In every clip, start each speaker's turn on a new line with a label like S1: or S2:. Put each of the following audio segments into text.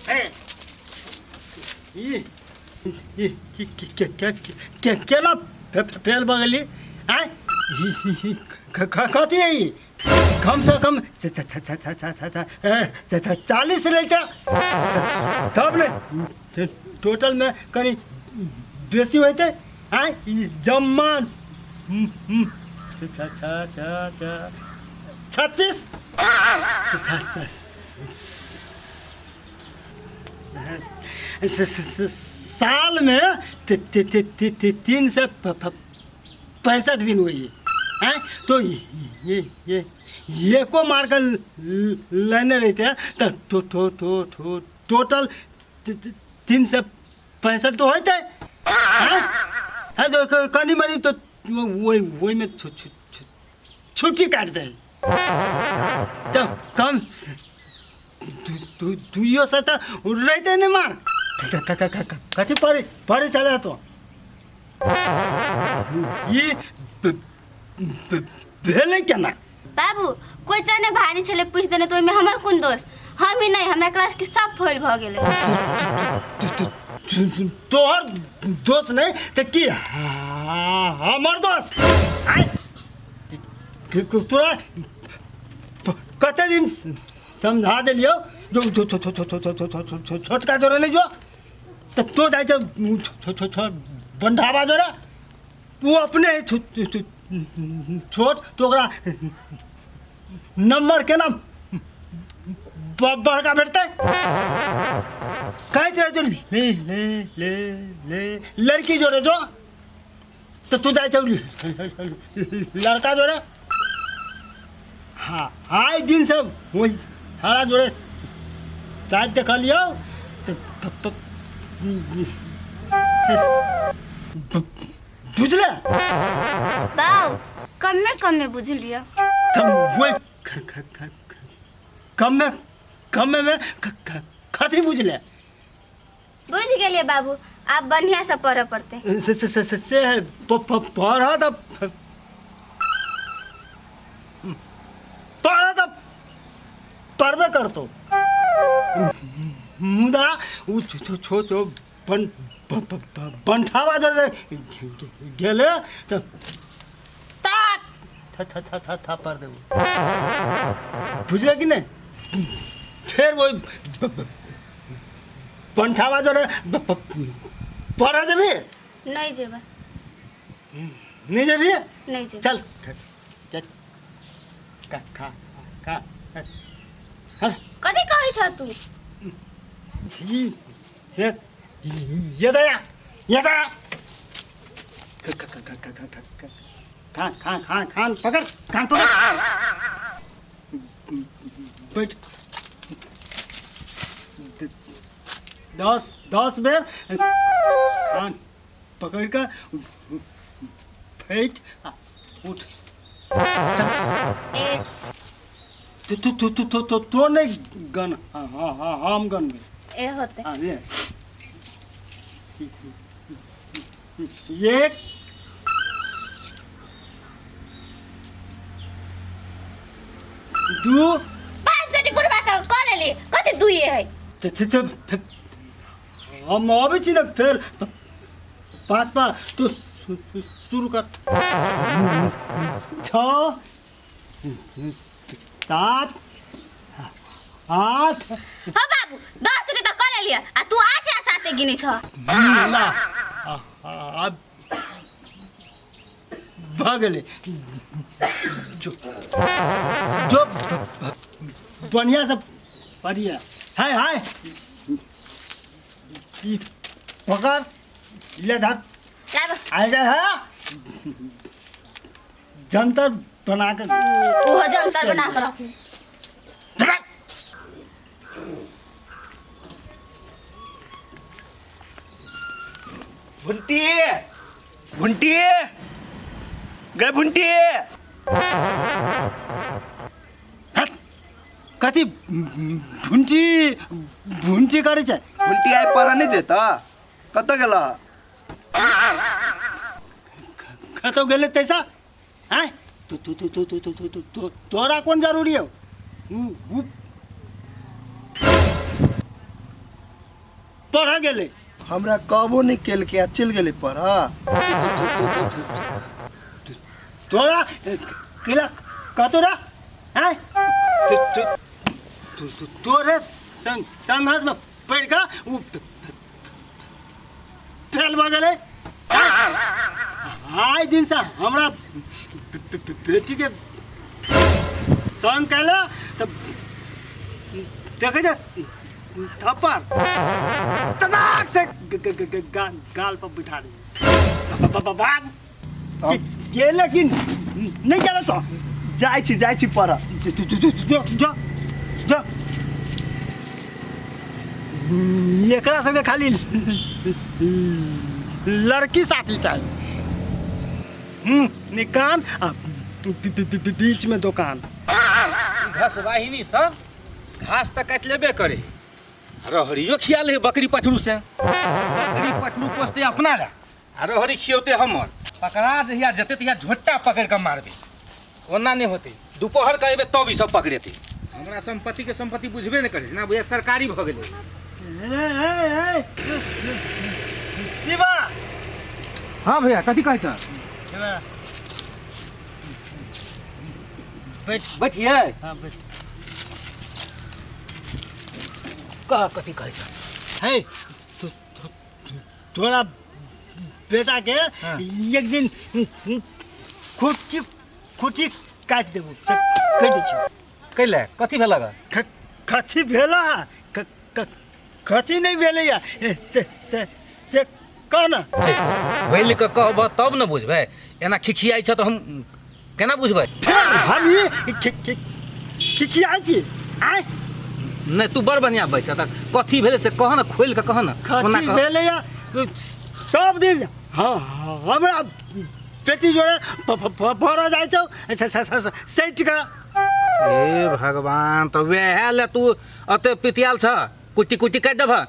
S1: ई ई के के के के केना फेल भऽ गेली आँय कथी है ई कम से कम 40 लैते तब ने टोटलमे कनि बेसी होइतै आँय ई जम्मा 36 सालमे 365 दिन होइए आँय तो ये एको मार्क लेने रहिते तऽ टो टो टो टो टोटल 365 तो होइतै आँय हँ तो कनि मनि तो ओहि ओहिमे छुट्टी काटि दै तऽ कम दुइयो से तऽ रहितै नहि मार कथी पढ़े पढ़े चले तो ई भेलै केना
S2: बाबू कोई चने भारी छलै पूछि देने तऽ ओहिमे हमर कोन दोष हम ही नहि हमरा क्लास के सब फेल भऽ गेलै
S1: तोहर दोष नहि तऽ की हमर दोष आँय? तोरा कते दिन समझा देलियौ जो छोटका जोरे नहि जो तऽ तो जाइ छौ बंढावा जोरे तू अपने छोट तो ओकरा नंबर केना बड़का भेटतै कहैत रहै छौ ले ले ले ले लड़की जोड़े जो तऽ तू जाइ छौ लड़का जोड़े हाँ आइ दिन से वही हरा जोड़े चाय देखलियौ तऽ बुझले
S2: बाउ कमे कमे बुझलियै
S1: तब वही कमे कमे में कथी बुझले
S2: बुझ गेलियै बाबू आब बढ़िया से पढ़ऽ पड़तै
S1: से से से से, से है पढ़ तऽ पढ़ तऽ पढ़बे करतो मुदा उ छो छो छो बन बंठावा जरे गेले तऽ ताक थ थ थ थ थ पर देबो बुझले कि नहीं फेर वही बंठावा जरे पढ़ जेबी
S2: नहीं जेबै
S1: नहीं जेबी
S2: नहीं जेबै
S1: चल खा खा खा खा
S2: कथी कहै छ तू
S1: ई ये ये दया ये दया खा खा खा खान पकड़ कान पकड़ बैठ 10 10 बेर कान पकड़ कऽ बैठ आ उठ
S2: ए
S1: तू तू तू तू तू तू तो नहीं गन हाँ हाँ हाँ हम गन में
S2: ए होते
S1: हाँ ये एक दू
S2: पाँच चोटि बुढ़बा तऽ कऽ लेली कथी दुइए है
S1: ते ते ते हम अबै छी ने फेर पाँच पाँच तू शुरू कर 6 7 8
S2: हाँ बाबू 10 चोटि तऽ कऽ लेलियै आ तू 8 या 7 गिनै छह
S1: ला आब भऽ गेलै जो जो बढ़िआँसँ पढ़िए हाय हाय ई पकड़ ले धर
S2: लाब
S1: आइ जा है जंतर बना के
S2: ओहो जंतर बना कऽ रखू
S3: भुंटी भुंटी गए भुंटी
S1: हट कथी भुंची भुंची करै छै
S3: भुंटी आइ पढ़ऽ नहि जेता कतऽ गेला
S1: कतौ गेलै तैसा आँय तो तो तो तो तो तो तो तो तो तोरा कोन जरूरी हौ उ उ पढ़ गेलै।
S3: हमरा कहबो नहि केलकै आ चलि गेलै पढ़ऽ।
S1: तोरा केला कतो रा हैं तोरे संग संघर्ष में पढ़ कऽ उ फेल भऽ गेलै। आइ दिनसँ हमरा बेटीके संग कैला तऽ देखै छै थप्पड़ तनाक से गाल पर बैठा दे भाग गेले कि नहीं गेले तो
S3: जाइ छी, जाइ छी पढ़ऽ।
S1: जो जो जो एकरा सबके खाली लड़की साथी चाही। निकान आ बीच में दोकान।
S4: घस वाहिनी सब घास तऽ काटि लेबे करे, रहरियो खिया ले बकरी पठरू से। बकरी पठरू पोसते अपना ला आ रहरी खियौते हमर। पकड़ा जहिया जेते तहिया झोटा पकड़ के मारबे, ओना नहीं होते। दोपहर के अयबे तब ई सब पकड़ेते। हमरा संपत्ति के संपत्ति बुझबे नहीं करे ना भैया, सरकारी भ गेलै।
S1: शिवा।
S4: हाँ भैया, कथी कहै छ?
S1: बैठ।
S4: बैठिए।
S1: हाँ बैठ।
S4: कह कथी कहै छ?
S1: हे तोरा बेटा के
S4: हाँ।
S1: एक दिन खुटी खुटी काटि देबो, कहि दै छियौ।
S4: कैले कथी भेलक?
S1: कथी भेला? कथी नहीं भेलैया से से से कह ना।
S4: भेल के कहब तब न बुझबै, एना खिखियाइ छ तऽ हम केना बुझबै?
S1: फेर हम ई खिखियाइ छी? आँय
S4: नहि, तू बड़ बढ़िआँ बजै छ, तऽ कथी भेलै से कह न, खोलि कऽ कह न।
S1: कथी भेलैया? सब दिन हाँ हमरा बेटी जोड़े पढ़ऽ जाइ छौ सटि कऽ।
S4: हे भगवान, तऽ वएह लए तू एते पितियाल छ, कुट्टी कुट्टी काटि देबह?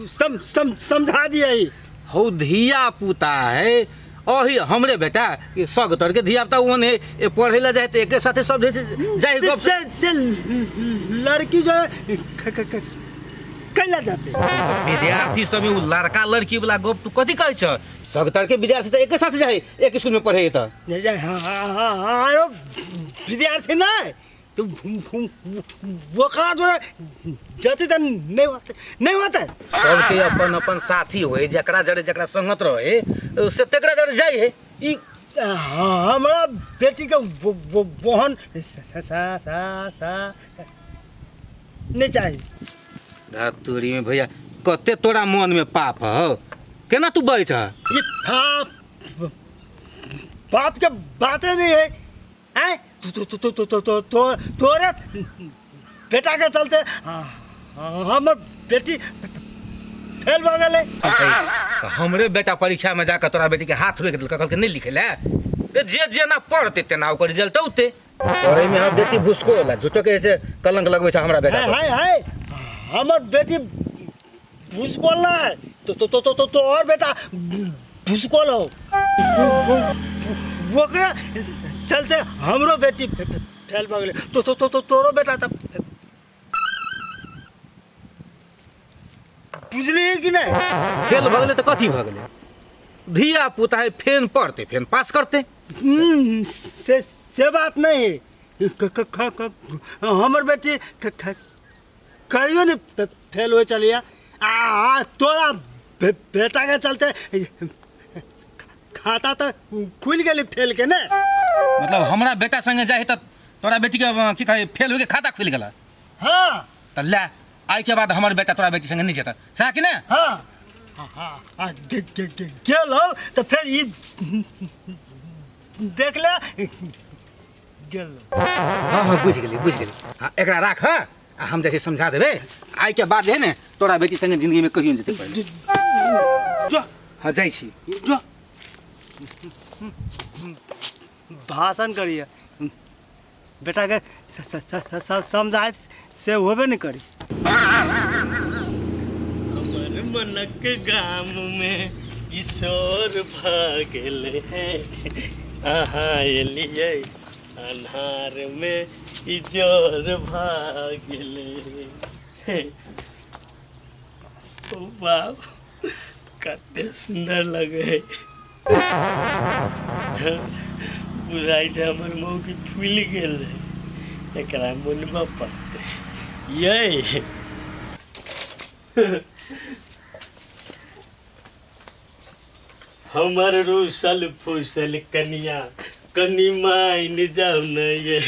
S1: सम सम समझा दिए।
S4: हौ धिया पुता है अही हमरे बेटा सग तर के धिया पुता ओने पढ़े ला जाए तो एके साथे सब जाए गप
S1: से लड़की जो कैला जाते
S4: विद्यार्थी सब उ लड़का लड़की वाला गप तू कथी कहै छ? सग तर के विद्यार्थी तो एके साथे जाए, एक स्कूल में पढ़े त
S1: हां आरो विद्यार्थी नहीं तो ओकरा जोड़े जाते त नहीं होते, नहीं होते।
S4: सबके अपन अपन साथी होए, जकरा जरे जकरा संगत रहे से तेकरा जरे जाए है। ई
S1: हमरा बेटी के बहन सा सा सा सा नहीं चाहिए।
S4: धतूरी में भैया कते तोरा मन में पाप हो, केना तू बजै छ?
S1: ये पाप के बातें नहीं है। हैं तो तो तो तो तो तो तो तोरे बेटा के चलते हमर बेटी फेल भ गेलै।
S4: तो हमरे बेटा परीक्षा में जाकर तोरा बेटी के हाथ रोकि देलक, कहलकै नहीं लिखे ला। जे जेना पढ़ते तेना ओकर रिजल्ट औते। पढ़े में हम बेटी भुसको होला, झूठो के ऐसे कलंक लगबै छै हमरा बेटा पर।
S1: हाय हाय हमर बेटी भुसकोल ना है तो तो तो तो तो और बेटा भुसकोल हो, ओकरा चलते हमरो बेटी फेल भ गेलै। तो तो तो तो तोरो बेटा त बुझलियै कि नहीं?
S4: फेल भ गेलै त कथी भ गेलै? धिया पुता है, फेन पढ़ते फेन पास करते।
S1: से बात नहीं है। हमर बेटी कहियो नहीं फेल हो चलिया। आ तोरा बेटा के चलते खाता तो खुल गेलै फेल के ने।
S4: मतलब हमरा बेटा संगे जाए त तोरा बेटी के की कहे फेल हो के खाता खुल गेला।
S1: हाँ
S4: त ले आइ के बाद हमर बेटा तोरा बेटी संगे नहीं जेता, सह कि ने?
S1: हाँ हाँ गेल हो तो फिर ई देख ले गेल।
S4: हाँ हाँ बुझ गेली बुझ गेली। हाँ एकरा राख, हाँ हम जैसे समझा देबे। आइ के बाद है ने तोरा बेटी संगे जिंदगी में कहियो नहीं जेतै पहिले।
S1: जो
S4: हाँ जाइ छी।
S1: जो भाषण करिए बेटा के समझाए से होबे नहीं करी।
S5: हमर मनक गाम में ईश्वर भागल है, अहाँ एलियै अन्हार में इजोर भागल है। बाप, कते सुन्दर लगे है। बुझाइ छै हमर मौगी फूलि गेल है, एकरा मनबऽ पड़तै। यै, हमर रूसल फूसल कनिया, कनि मानि जाउ ने ये,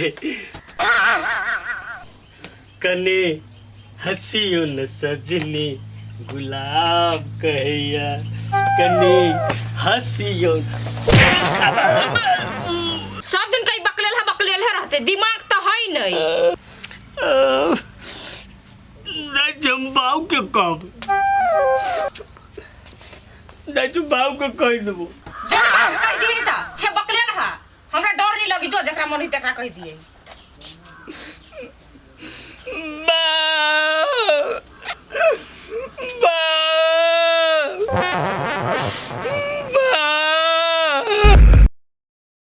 S5: कनि हँसियो न सजनी, गुलाब कहैया कनि हँसियो।
S6: सब दिन कहीं बकलेल है, बकलेल है रहते, दिमाग तो है नहीं।
S5: नहीं, हम बाबू के कहब नहीं, तू बाबू के कह देबो।
S6: जो बाबू के कह दिए त छे बकलेल है, हमरा डर नहीं लगी, जो जकरा मन है तकरा कह दिए।
S5: बाप, बाप,